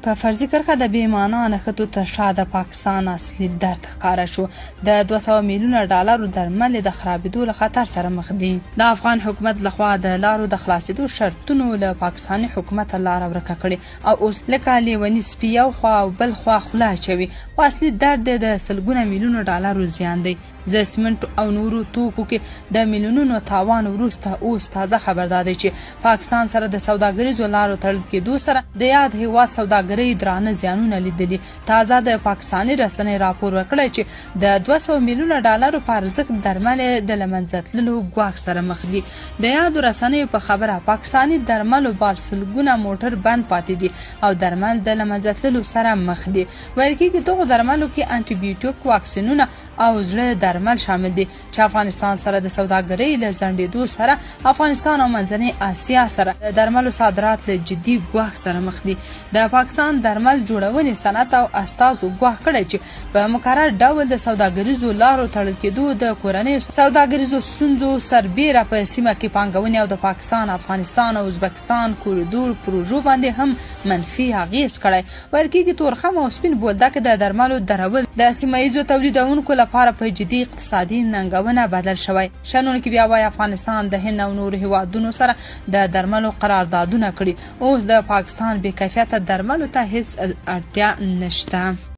په فرضي کرښه د بې معنا نښتو تر شا د پاکستان اصلي درد ښکاره شو. د 200 میلیونه ډالرو درمل د خرابېدو له خطر سره مخ دي. د افغان حکومت لخوا د لارو د خلاصېدو شرطونو له پاکستاني حکومته لاره ورکه کړې او اوس لکه لیوني سپي یو خوا او بل خوا خوله اچوي، خو اصلي درد یې د سلګونه میلیونو ډالرو زیان دی. د سیمنټو او نورو توکو کې د میلیونونو تاوان وروسته اوس تازه خبر دا دی چې پاکستان سره د سوداګریزو لارو تړل کېدو سره د یاد هیواد سوداګرۍ درانه زیانونه لیدلي. تازه د پاکستاني رسنۍ راپور ورکړی چې د 200 میلیونه ډالرو په ارزښت درمل د له منځه تللو ګواښ سره مخ دي. د یادو رسنیو په خبره، پاکستاني درملو بار سلګونه موټر بند پاتې دي او درمل د له منځه تللو سره مخ دي. ویل کېږي دغو درملو کې انټي بیوټیک، واکسینونه او زړه درمل شامل دي چې افغانستان سره د سوداګرۍ له ځنډېدو سره افغانستان او منځنۍ اسیا سره د درملو صادرات له جدي ګواښ سره مخ دي. د پاکستان درمل جوړونې صنعت او استازو ګواښ کړی چې په مکرر ډول د سوداګریزو لارو تړل کېدو د کورنیو سوداګریزو ستونزو سربېره په سیمه کې پانګونې او د پاکستان، افغانستان او ازبکستان کوریدور پروژو باندې هم منفي اغېز کړی. ویل کېږي تورخم او سپین بولدک د درملو درول د سیمه ییزو تولیدونکو لپاره په جدي اقتصادي ننګونه بدل شوی. شنونکي بیا وايي افغانستان د هند او نورو هیوادونو سره د درملو قراردادونه کړي، اوس د پاکستان بې کیفیته درملو ته هیڅ اړتیا نشته.